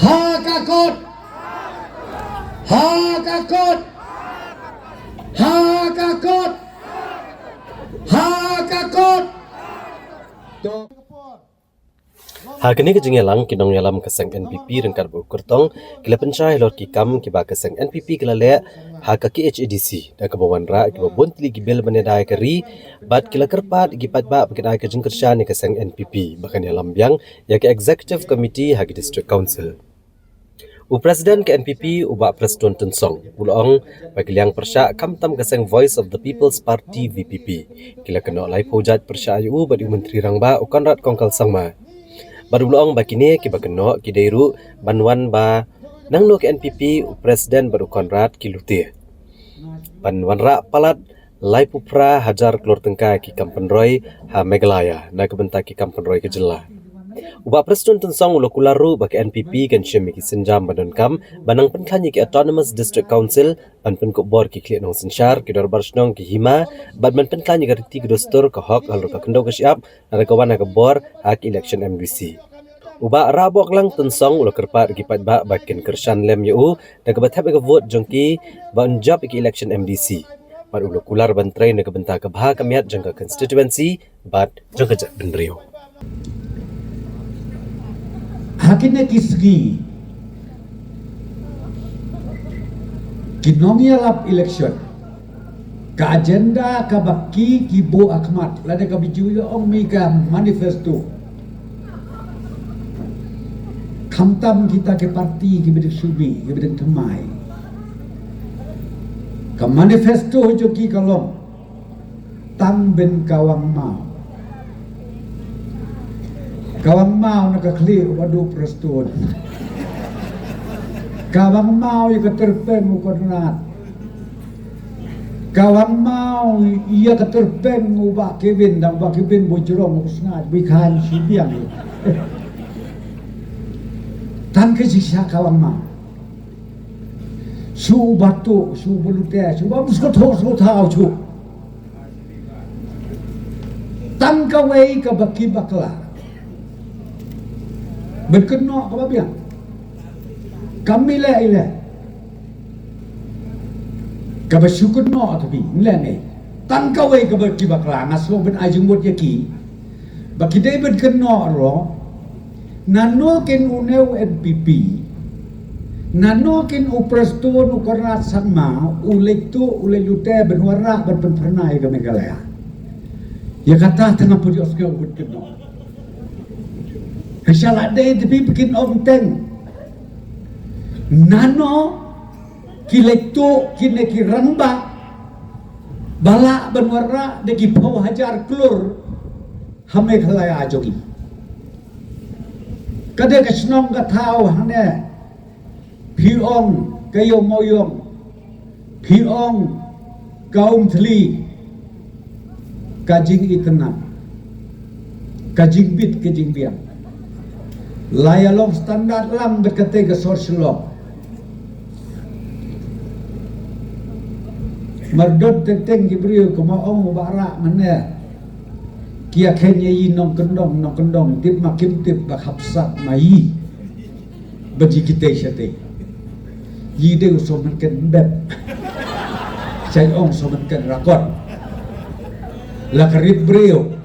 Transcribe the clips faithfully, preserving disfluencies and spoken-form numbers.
Ha ka kot! Ha ka kot! Ha ka kot! Ha ka kot! To. Ha kane ka jingïalang, ki nongïalam ka seng N P P ryngkat bad u kyrtong ki la pynshai halor ki kam kiba ka seng N P P ka la leh ha ka K H A D C, da kaba wanrah kiba bun tylli ki bill ban ïada ïa ka ri, bad ki la kyrpad ïa ki paidbah ba kin ai ka jingkyrshan ïa ka seng N P P ba kan ïalam biang ïa ka Executive Committee ha ki District Council. U President ka N P P, u Bah Prestone Tynsong, u la ong ba ki liang pyrshah, khamtam ka seng Voice of the People's Party, V P P, ki la kynnoh laiphew jait pyrshah ïa u bad ïa u Myntri Rangbah, u Conrad Kongkal Sangma. Bad u la ong ba kine kiba kynnoh ki dei ruh ban wan ba nangno ka N P P, u President bad u Conrad ki lute ban wanrah palat laiphew phra hajar klur tyngka ki kam pynroi ha Meghalaya na ka bynta ki kam pynroi ka jylla. U Bah Prestone Tynsong u la kular ruh ba ka N P P kan shim ïa ki sienjam ba donkam ban nang pynkhlaiñ ïa ki Autonomous District Council, ban pynkupbor ki khlieh nongsynshar, ki dorbar shnong, ki hima, bad ban pynkhlaiñ ïa ka riti ka dustur, ka hok halor ka khyndew ka shyiap, lada ka wan ha ka bor ha ka election M D C. U Bah Rahbohklang Tynsong u la kyrpad ïa ki paidbah ba kin kyrshan lem ïa u da kaba thep ïa ka vote jong ki ban jop ïa ka election M D C. Bad u la kular ban trei na ka bynta ka bha ka miat jong ka constituency bad jong ka jaitbynriew. Ha kine ki sngi, ki nongïalap election, ka agenda kaba ki, ki buh ha khmat, lada kaba ju ong me ka manifesto. Khamtam kita ki parti kiba dang shu mih, kiba dang thymmai. Ka manifesto jong ki ka long tang ban kawang maw. Kawang maw na ka khlieh u Bah Prestone. Kawang maw ïa ka tyrpeng u Conrad. Kawang maw ïa ka tyrpeng u Bah Kevin, da u Bah Kevin Bojrong u snat, bikhan shi biang. Tang ka jingshah kawang maw. Shu u Bah Tuh, shu u Bah Lute, shu u Bah Muskot, shu u Thao, shu. Tang kawei kaba ki bakla. Ban kynnoh kaba biang. Kam mih leh ïa leh. Kaba shu kynnoh ka bi, leh ne. Tang kawei kaba ki bakla, nga sngew ban ai jingmut ïa ki. Ba ki dei ban kynnoh ruh, nano kin une u N P P, nano kin u Prestone, u Conrad Sangma, u leit tuh, u leit lute, ban wanrah, ban pynphyrnai ka Meghalaya. Ïa kata tang nga put ïohsngew ban kynnoh. Ka sha la dei te phi ba kin ong teng. Nano ki leit tuh kine ki rangbah ba lah ban wanrah da ki phew hajar klur ha Meghalaya jong ngi. Ka dei ka shnong ka thaw hangne, phi ong ka Ïew Mawïong, phi ong ka Umthli, ka jingitynnad, ka jingbit ka jingbiang. La ïa long standard lang bad kata ka sor Shillong. Mardot teng teng ki briew kumba ong u Bah Rah mynne. Ki ïa kheiñ ïa i nongkyndong, nongkyndong, tip ma kim tip ba khapsat ma i. Ba ji kitei shatei. Yi dei u Sohmynken Bep. Shait ong Sohmynken Rakot. La ka rit briew.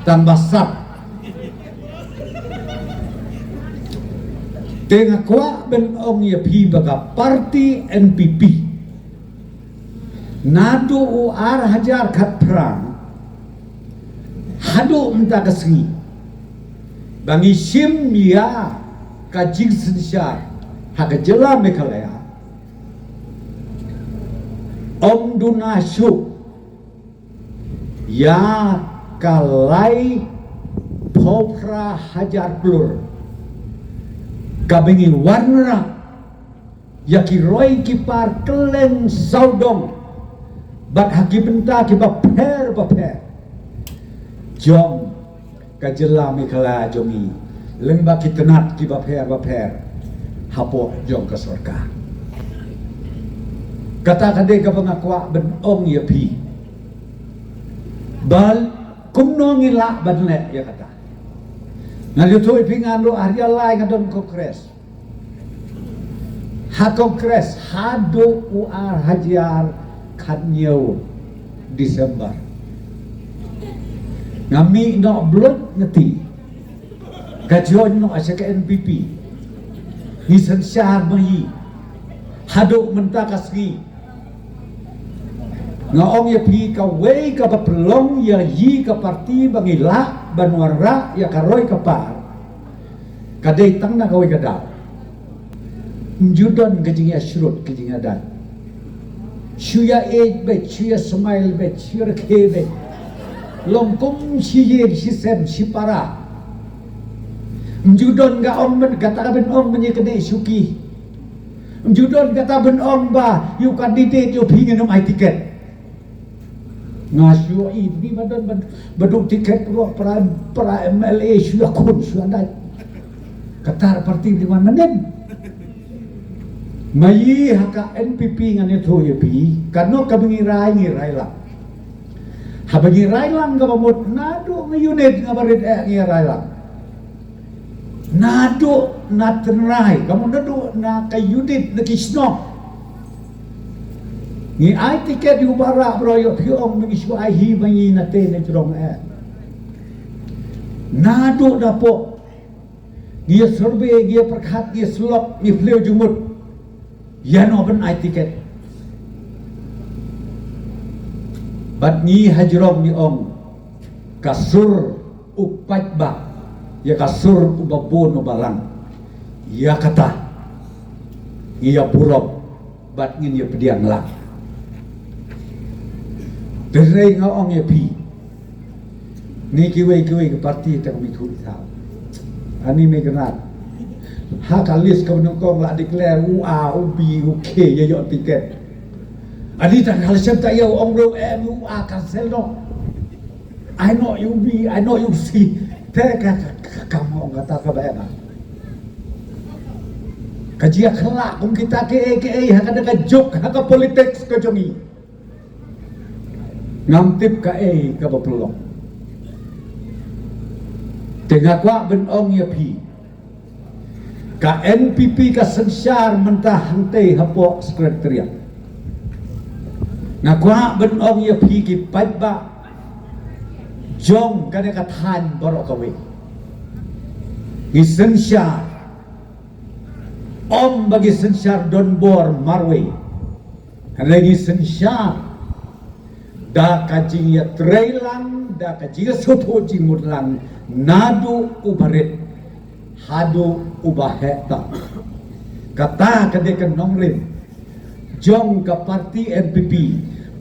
Tang ba sat. Te nga kwah ban ong ïa phi ba ka party N P P. Naduh u ar hajar khatphra haduh mynta ka sngi ba ngi shim ïa ka jingsynshar ha ka jylla Meghalaya. Ym duna shuh ïa ka laiphew phra hajar klur kaba ngi wanrah ïa ki roi ki par kylleng sawdong bad ha ki bynta kiba pher bapher jong ka jylla Meghalaya jong ngi, lyngba ki tnat kiba pher bapher hapoh jong ka sorkar. Kata ka dei kaba nga kwah ban ong ïa phi ba kumno ngi lah ban leh ïa kata. Nga ju tuh i phi ngan ruh ha ri lai nga don Congress. Ha Congress haduh u ar hajar khatñiew December. Nga mih noh bluit nga ti. Ka join noh sha ka N P P. Ngi synshar ma yi. Haduh mynta ka sngi. Nga ong ïa phi kawei kaba pynlong ïa yi ka parti ba ngi lah ban wanrah ïa ka roi ka par. Ka dei tang na kawei ka daw. Ym ju don ka jingïasyrut ka jingïadei. Shu ïa ïeit beit, shu ïa smile beit, shu ïa rkhie beit. Long kum shi ïing shi sem shi para. Ym ju don ka ong ban, kata ka ban ong ban ïa kane shuki. Ym ju don kata ban ong ba ïa u candidate ïa u phi ngin ym ai tiket. Nga shu i ni ba don ba, ba duk tiket ruh para, para M L A shu ïa khun shu ïa dait. Kata parti di wan manen. Ma yi ha ka N P P ngan ïathuh ïa phi, kano kaba ngi rai ngi rai lang. Haba ngi rai lang kaba mut naduh nga unit nga barit eh ngi rai lang. Naduh na tynrai, ka mut naduh na ka unit na ki shnong. Ngi ai tiket ïa u Bah Rabroh ïa phi ong ngi shu ai hi ba ngi na te na jrong eh. Naduh na pok. Ngi ïa survey, ngi ïa pyrkhat, ngi ïa slok, ngi phliew jingmut. Ïa no ban ai tiket. Bad ngi ha jrong ngi ong ka sur u paidbah ïa ka sur uba bun uba lang. Ïa kata ngi ïa burom bad ngin ïa pdiang lang. Te hynrei nga ong ïa phi. Ni kiwei kiwei ki parti te kami thu i thaw. Ani me kena. Ha ka list ka nyngkong la declare u A, u B, u K ïa ïoh tiket. Ani tang hal sem ta ïa u ong ruh em u A cancel noh. Ai noh ïa u B, ai noh ïa u C. Te ka ka ka ka ong kata kaba em. Ka jia khlak kum kita kiei kiei ha ka da ka juk ha ka politics ka jong i. Ngam tip kaei kaba pynlong. Te nga kwah ban ong ïa phi. Ka N P P ka synshar mynta hangtei hapoh Secretariat. Nga kwah ban ong ïa phi ki paidbah jong kane ka thaiñ baroh kawei. Ngi synshar. Ym ba ngi synshar donbor marwei. Hynrei ngi synshar da ka jingïatreilang, da ka jingïasngewthuh jingmut lang, naduh uba rit haduh uba heh tam. Kata ka dei ka nongrim jong ka parti N P P.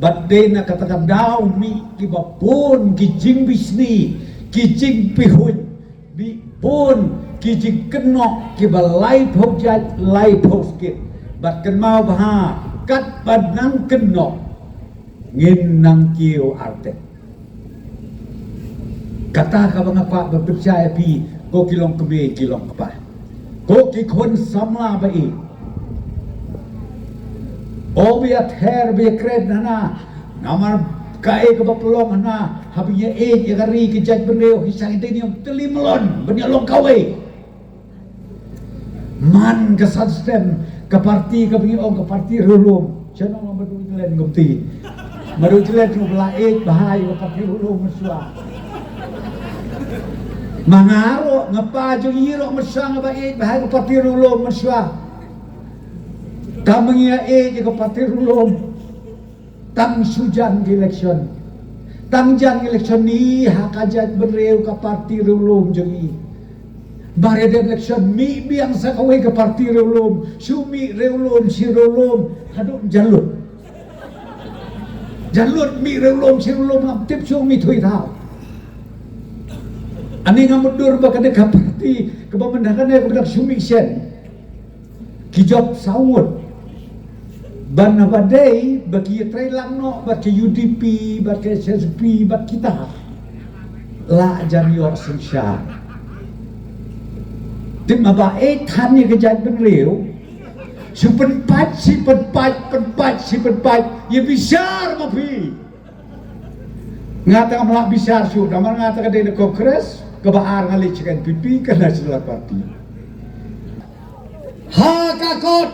Bad dei na kata ka daw mih kiba bun ki jingbishni, ki jingpihuiñ, mih bun ki jingkynnoh kiba laiphew jait laiphew skit. Bad kynmaw bha katba nang kynnoh ngin nang kiew artep. Kata kaba nga kwah ban pynshai ïa phi, ko ki long kmie ki long kpa, ko ki khun samla ba ïeit. O ba ïather ba ïakren hana, namar kaei kaba pynlong hana, haba ïa ïeit ïa ka ri ka jaitbynriew, ki shang ïa dei niam tylli mlon ban ïa long kawei. Man ka san stem ka parti kaba ngi ong ka parti riewlum. Sha nong Madu Jlen kumti. Madu Jlen tu ba la ïeit bha ïa ka parti riewlum mynshuwa. Ma nga ruh nga pa jong i ruh mynshuwa nga ba ïeit bha ïa ka parti riewlum mynshuwa. Tang ma ngi ïa ïeit ïa ka parti riewlum. Tang shu jan ki election. Tang jan ki election ni ha ka jaitbynriew ka parti riewlum jong i. Ba ïa dep election mih biang sa kawei ka parti riewlum. Shu mih riewlum shi riewlum haduh jan lut. Jan lut mih riewlum shi riewlum ngam tip shu mih thui thaw. Ani nga mutdur ba ka dei ka parti kaba mynta ka dei kaba dang shu mih shen. Ki jop saw ngut. Ban haba dei ba ki ïatreilang noh bad ka U D P bad ka H S P bad kita. La jan ïoh synshar. Te ma ba ïeit than ïa ka jaitbynriew. Shu pynpait shi pynpait pynpait shi pynpait ïa bishar ma phi. Nga tang ngam lah bishar shuh namar nga tang ka dei na Congress. Kaba ar nga leit sha ka N P P, ka National Party. Ha ka kot!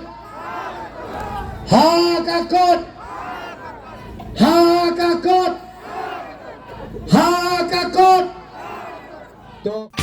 Ha ka kot! Ha ka kot! Ha ka kot! To.